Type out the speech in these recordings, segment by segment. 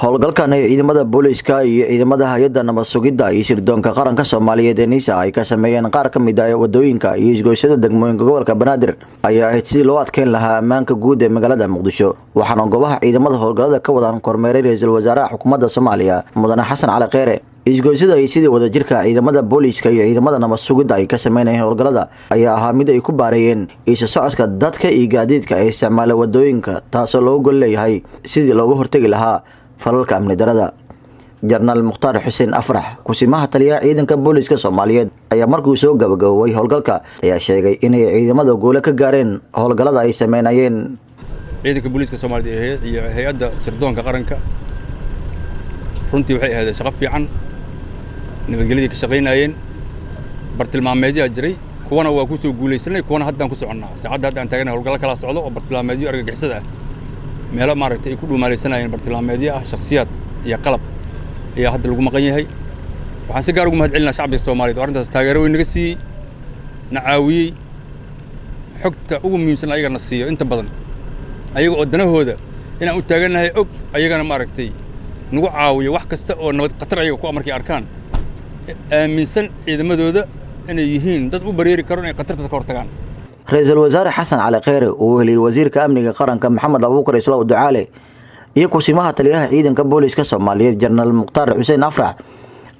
Howlgalkan ay ciidamada booliiska iyo ciidamada hay'adda nabad sugidda iyo sirdoonka qaranka Soomaaliyeed ee NISA ay ka sameeyeen qaar ka mid ah wadooyinka iyo isgoysyada degmooyinka gobolka Banaadir ayaa ahayd sidii loo adkeyn lahaa ammaanka guud ee magaalada Muqdisho. Waxaana goobaha ciidamada howlgallada ka wadaan kormeeray ra'iisul wasaaraha xukuumadda Soomaaliya Mudane Xasan Cali Kheyre. Isgoysyada ay sidii wadajirka ciidamada booliiska iyo ciidamada nabad sugidda ay ka sameynayeen howlgallada ayaa ahaa mid ay ku baareeyeen isu socodka dadka iyo gaadiidka ay isticmaala wadooyinka, taasoo looga gol leeyahay sidii looga hortagi lahaa falalka amni darada. Jenaraal Mukhtaar Xuseen Afrax, kusimaha taliyaha ciidanka booliiska Soomaaliyeed, ayaa markuu soo gabagaboobay howlgalka ayaa sheegay inay ciidamada guulo ka gaareen howlgallada ay sameynayeen. Ciidanka booliiska Soomaaliyeed iyo hay'adda sirdoonka qaranka runtii waxay ahayd shaqo fiican, nabadgelyadii ka shaqaynayeen, bartilmaameedyaa jiray, kuwana waa ku soo guulaysanay, kuwana haddaan ku soconnaa. Saacadda hadda aan taaganahay howlgallo kala socdo oo bartilmaameedyo argagixisada ah, meelo maaragtay ay ku dhuumaalaysanayeen bartilmaameedyo ah, shakhsiyaad iyo qalab ayaa hadda lagu maqan yahay. Waxaan si gaar ugu mahad celinaa shacbiga Soomaaliyeed oo arrintaas taageero weyn naga siiyey, na caawiyey, xogta ugu muhiimsan ayagana siiyo inta badan, ayaga oo danahooda inaan u taagannahay og, ayagana maaragtay nagu caawiyo wax kasta oo nabad khatar ayaga ku markay arkaan, aaminsan ciidamadooda inay yihiin dad u bareeri karo inay khatartaas ka hortagaan. Ra'iisul wasaare Xasan Cali Kheyre uu heliyay wasiirka amniga qaranka Maxamed Abuukar Islaw Ducaale iyo kusimaha taliyaha ciidanka booliiska Soomaaliyeed Jenaraal Mukhtaar Xuseen Afrax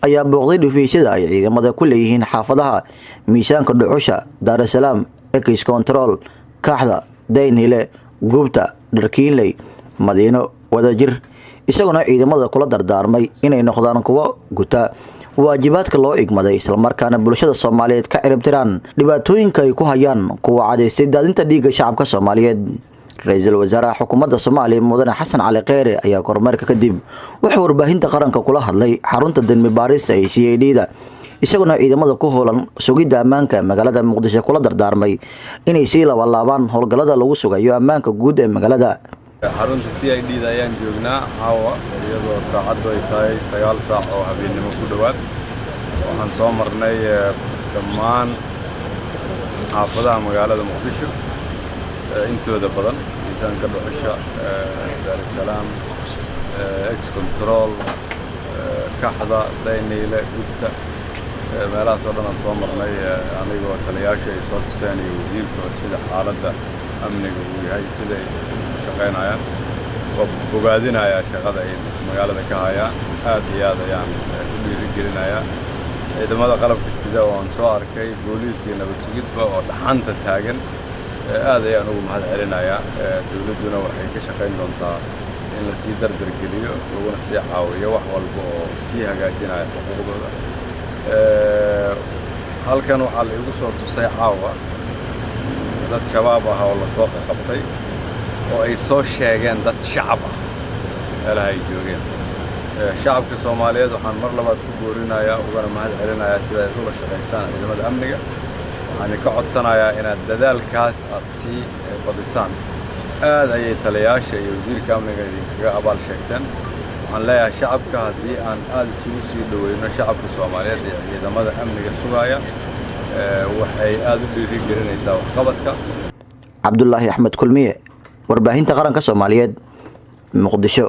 ayaa booqday dhufeysyada ay ciidamada ku leeyihiin xaafadaha Miisaanka Dhuxusha, Daarasalaam, Ex Control, Kaaxda, Daynhile, Gubta, Dharkiinley, Madiino, Wadajir, isaguna ciidamada kula dardaarmay inay noqdaan kuwo guta waajibaadka loo igmaday, islamarkaana bulshada Soomaaliyeed ka ciribtiraan dhibaatooyinka ay ku hayaan kuwa cadaystay daadinta dhiigga shacabka Soomaaliyeed. Ra'iisul wasaaraha xukuumadda Soomaaliya Mudane Xasan Cali Kheyre ayaa kormeerka kadib wuxuu warbaahinta qaranka kula hadlay xarunta dembi baarista ee CID-da, isaguna ciidamada ku howlan sugidda ammaanka magaalada Muqdisho kula dardaarmay inay sii labalaabaan howlgallada lagu sugayo ammaanka guud ee magaalada. Xarunta CID-da ayaan joognaa caawa, iyadoo saacaddu ay tahay 9 saac oo habeennimo ku dhowaad. Waxaan soo marnay dhammaan xaafadaha magaalada Muqdisho intooda badan, Miisaanka Dhuxusha, Daarusalaam, Ex Control, Kaxda, Dayniile, Gubta, meelahaas oo dhan aan soo marnay, anigoo taliyaasha ay soo tuseen iyo wasiirka sida xaaladda amniga uu yahay, siday u shaqaynayaan. Waa bogaadinayaa shaqada ay magaalada ka hayaan, aad iyo aad ayaan u dhiirigelinayaa ciidamada qalabka sida oo aan soo arkay, booliis iyo nabad sugidba oo dhaxanta taagan, aad ayaan ugu mahad celinayaa. Dowladduna waxay ka shaqayn doontaa in la sii dardargeliyo laguna sii caawiyo wax walba oo sii hagaajinaya xuquuqdooda. Halkan waxaa la igu soo tusay caawa dad shabaab ah oo lasoo qaqabtay oo ay soo sheegeen dad shacab ah meelaha ay joogeen. Shacabka Soomaaliyeed waxaan mar labaad ku boorinayaa ugana mahad celinayaa sida ay ula shaqaysaan ciidamada amniga. Waxaan ka codsanayaa inaad dadaalkaas aad sii badisaan. Aad ayay taliyaasha iyo wasiirka amniga idinkaga abaal sheegteen. Waxaan leeyahay shacabka, haddii aan aad isugu sii dhoweyno shacabka Soomaaliyeed iyo ciidamada amniga sugaya, waxay aad u dhiirigelinaysaa waxqabadka. Cabdulaahi Axmed Kulmiye, warbaahinta qaranka Soomaaliyeed, Muqdisho.